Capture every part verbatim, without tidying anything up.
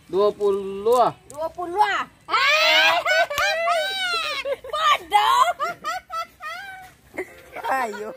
Dua puluh ah. Dua puluh ah. Bodoh. Ayo.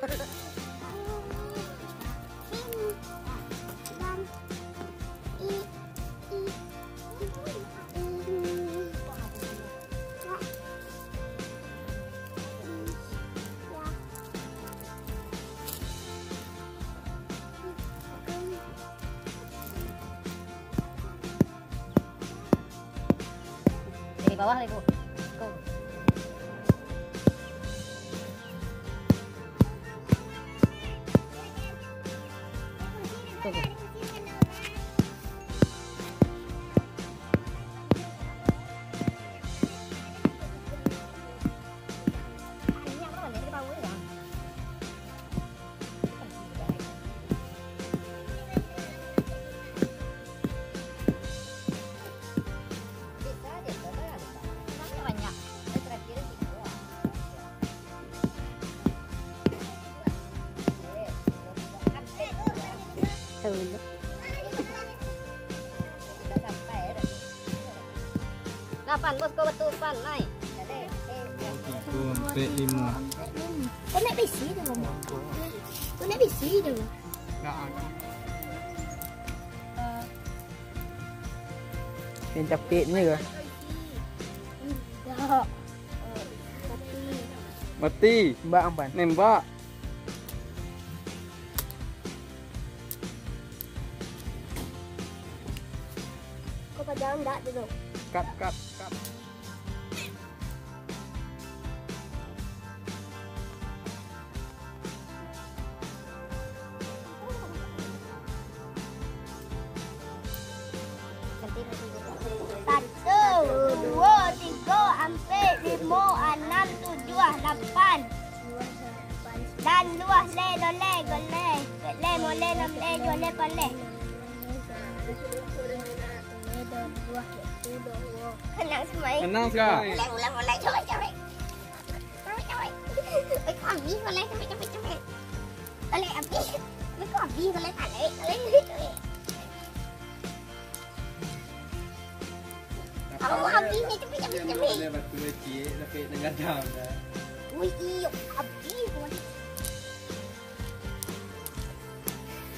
Dari bawah lah, Ibu. Go. Go, go. Lapan, bos, kau betul pan, naik. Satu, ampek, lima. Kau nak bisi tu, Bang? Kau nak bisi tu, Bang? Yang capek ni ke? Enggak. Mati. Nembak, Ampan. Nembak. Kau pajangan ndak tu, tu? Kat, kat, kat. Satu, duo, tigo, ampek, limo, anam, tujuah, lapan. Dan luah le, dole, gole, le, mole, nam le, jole, pale. Anang semai. Anang semai. Mulai, mulai, mulai, coba, coba. Coba, coba. Eh, kau habis, mulai, coba, coba, coba. Mulai habis. Eh, kau habis, mulai, tarik, tarik, tarik. Awak habis ni, cepat, cepat, cepat. Boleh batu kecil, tapi tengah jam dah. Ui, iyo, habis.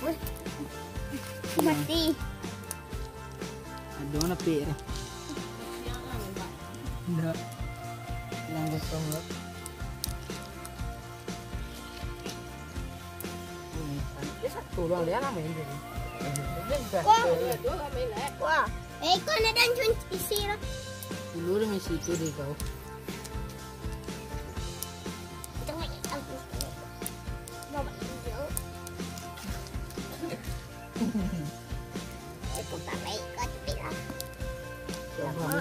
Ui. Mati. Aduh, nak pik dah. Ndak. Yang kosong lah. Dia satu doang, dia lah main dia ni. Dia satu. Wah. Wah. Eh, kau nak dan cun isi lah. Dulu dia misi tu dia kau. Aku tak baik, kau cepat lah.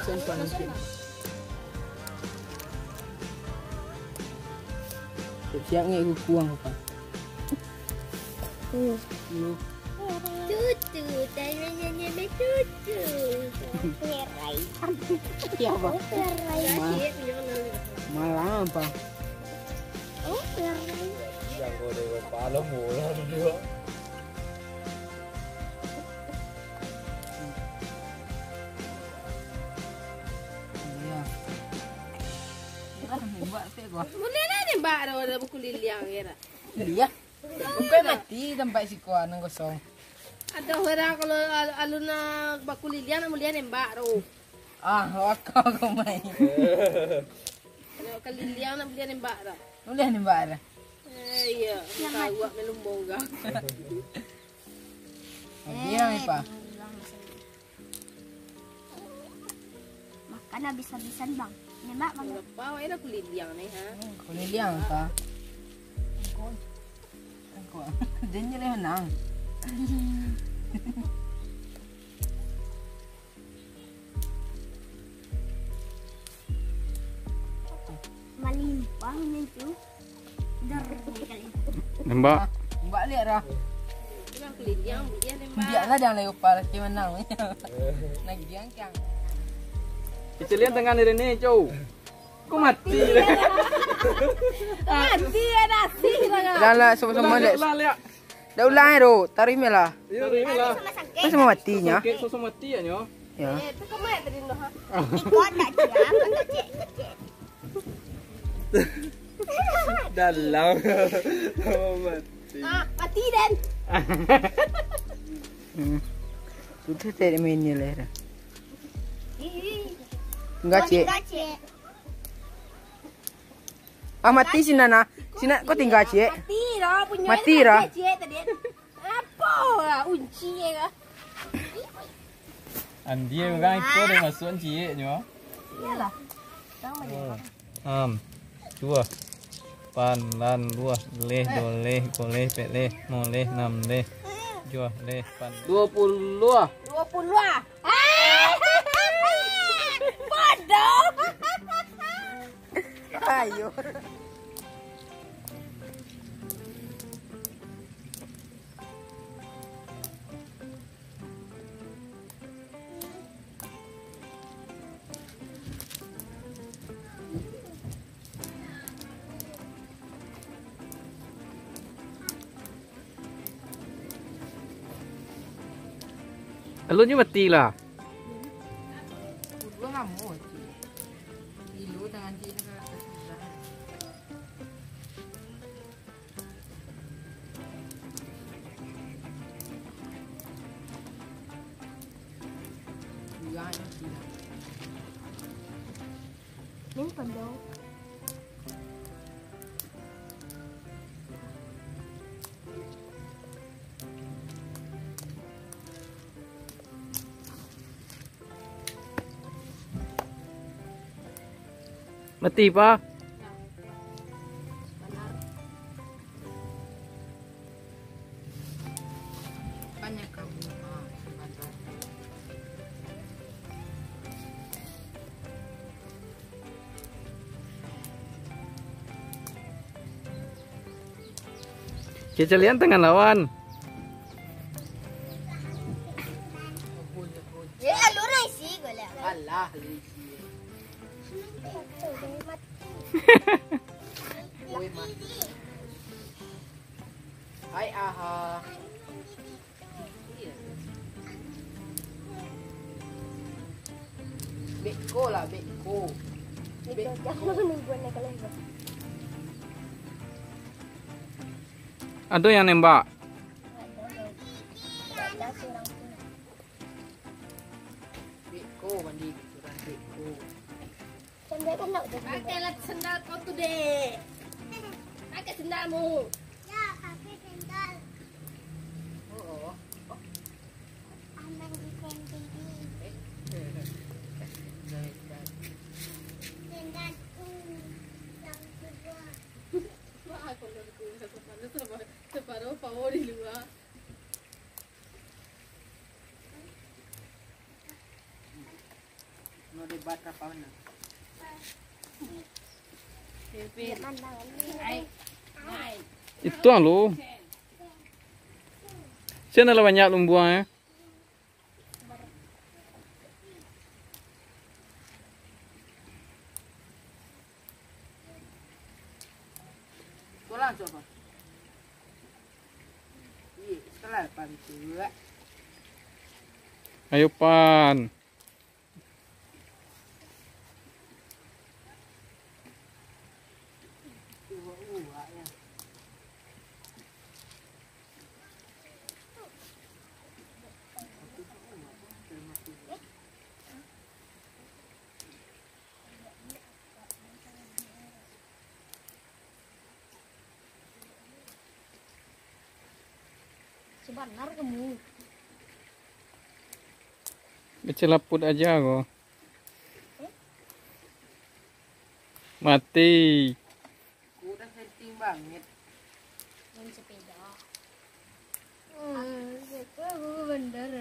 Siap, siap, siap. Siap-siap ngek kukuang apa? Hmm. Hmm. Cucu, tanya-tanya cucu. Merai. Siapa? Merai. Ma-, malam apa? Oh, merai. Yang kau dewa palam bola dua. Iya. Nembak tu gua. Mulai lah nembak dah, dah bakuliliang kira. Iya. Bukan mati tempat siko nan kosong. Ada orang kalau al-, alun nak bakuliliang nak mulai nembak tu. Ah, wakau kau main. Kalau kaliliang nak mulai nembak dah. Mulai nembak dah. Eh, iya. Kau awak melumbong kau. Lagi yang apa? Makan habis-habisan, Bang. Nembak, Bang. Apa awak dah kuliliang ni, ha? Kuliliang apa? Kau. Janji lah menang. Malimpah ni tu. Dar, kali. Nembak. Nembak lihat dah. Biar lah jangan lagi upah lagi menang. Lagi dia kiang. Kecilian tengah ni, Rene, Cou. Kau mati. Mati ya nasi lah. Dah lah, sama-sama, Lex. Ulang, ulang, lihat. Dah ulang, eh, Ro. Tarik meh lah. Tarik meh lah. Kan sama matinya. Oke, sama mati ya, nyo. Ya. Eh, tu kemana tadi tu, ha? Ikut tak, Cik? Ikut tak, Cik? Ikut, Cik. Dalam. Mati. Ah, mati, Dan. Hmm. Sudah tak ada mainnya lah, dah. Ih. Enggak, Cik. Enggak, Cik. Ah, mati sinan, ah. Sinan, kau tinggal, Cik. Mati lah, punyo. Mati lah. Cik, tadi. Apa lah, unci kah? Andia urang iko dah masuak ciek nyo. Iyolah. Tang banyak. Oh. Am. Dua. Pan, lan, luah, leh, doleh, goleh, petleh, moleh, namleh, juahleh, pan. Dua puluah. Dua puluah. Bodoh. Ayo. Alun nyo mati lah. Udah lamo, Cik. Gilo tangan Cik ni kalau tak susah. Ni pandau. Mati, Pa. Kecalian tangan lawan. Ya, lu isi golek. Alah, lu isi. Woi, mati. Hai, Aha. Beko lah, beko. Beko. Ado yang nembak. Beko, mandi, beko. Pakailah sandal kau tu, Dek. Pakai sandalmu. Ya, pakai sandal. Oh, oh. Aman di sendiri. Sandal tu yang kedua. Wah, kalau aku separuh, separuh power di luar. Itu ang lo. Siapa lah banyak lumbuang ya? Pulang coba. Ayo, Pan. Sabanar kamu. Bacelaput aja ko. Mati. Ku udah setting banget. Main sepeda. Hmm, sepeda aku bandar.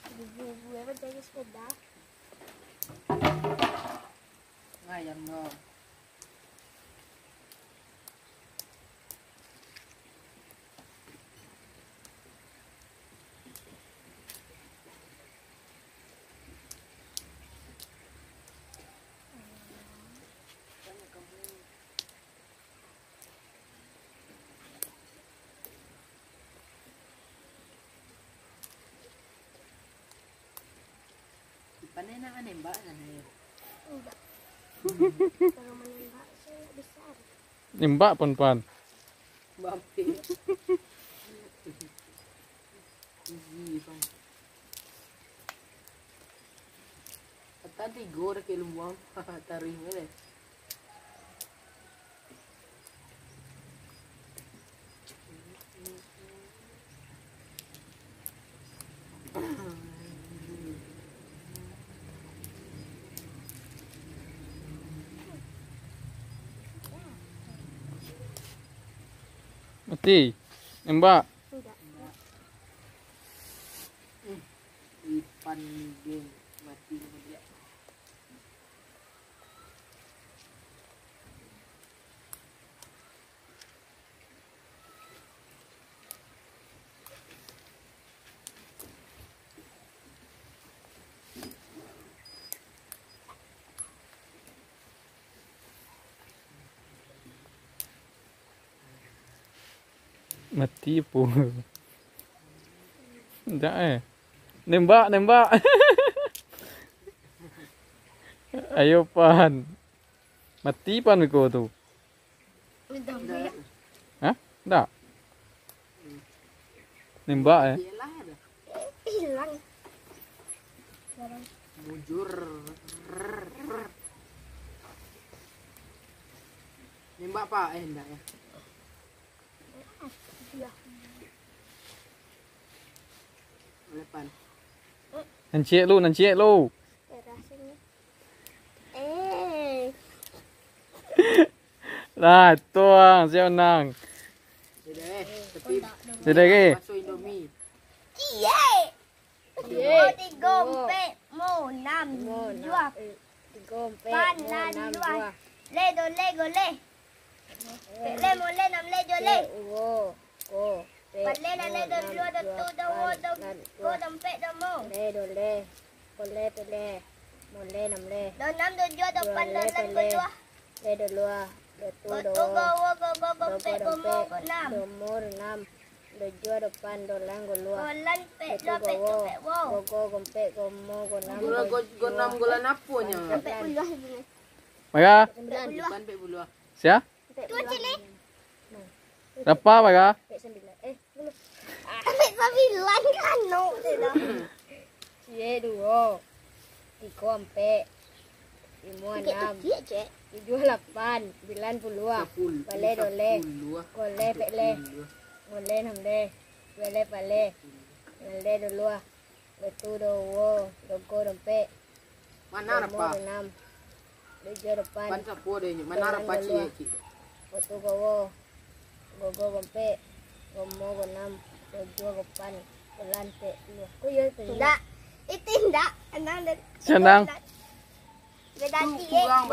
Ibu-ibu apa jadi sepeda? Ngayam dong. Pandai nak nembak kan, eh? Enggak. Kalau menembak sih enggak bisa. Nembak, Pan, Pan. Bape. Iji, Pan. Kata tigo dah kayak luang. Taruh mana? Mati. Nembak. Ipan ni geng mati ni dia. Mati apo? Ndak, eh. Nembak, nembak. Ayo, Pan. Mati, Pan, beko tu. Hah? Ndak. Nembak, eh. Iyalah, dah. Hilang. Mujur. Nembak, Pak. Eh, ndak, ya. Lepan. Nan ciek lu, nan ciek lu. Eh. Lah, tuang, siap nang. Sudah, eh. Tapi Sudah, ke? Masuk Indomie. Ciek. Duo, tigo, ampek, limo, anam, tujuah, lapan, laluah. Le, do, le, go, le. Pek, le, mo, le, nam, le, jo, le. Pale, lale, do, lua, do, tu, do, wo, do, go, do, ampek, do, limo. Le, do, le. Ko, le, pe, le. Mo, le, nam, le. Do, nam, do, jua, do, pan, do, lan, go, lua. Le, do, lua. Do, tu, do, wo. Go, tu, go, wo, go, go, go, ampek, go, mo, go, nam. Do, mo, nam. Do, jua, do, pan, do, lan, go, lua. Go, lan, pek, lua, pek, tu, pek, wo. Go, go, go, ampek, go, mo, go, nam. Go, go, go, nam, go, lan, apo nyo? Ampek puluah. Mara? Ampek puluah. Ampek puluah. Sia? Ampek puluah. Tu, Cili. Bara, Bara? Ampek sambilan. Eh, ampek sambilan kan, no, tu dah. Ciek duo, tigo ampek, limo anam, tujuah lapan, sambilan puluah, pale doleh, goleh pek leh, moleh nam leh, duo leh paleh, nan leh duluah, duo tu duo, duo go duo ampek, duo limo duo anam, duo tujuah duo lapan, duo lapan duluah, duo tu gowo, gogo gompek, gomo gonam, gojuah gopan, golan pek duluah. Ko iyo tu. Indak. Itu indak. Anang dan Sanang. Beda tu kurang.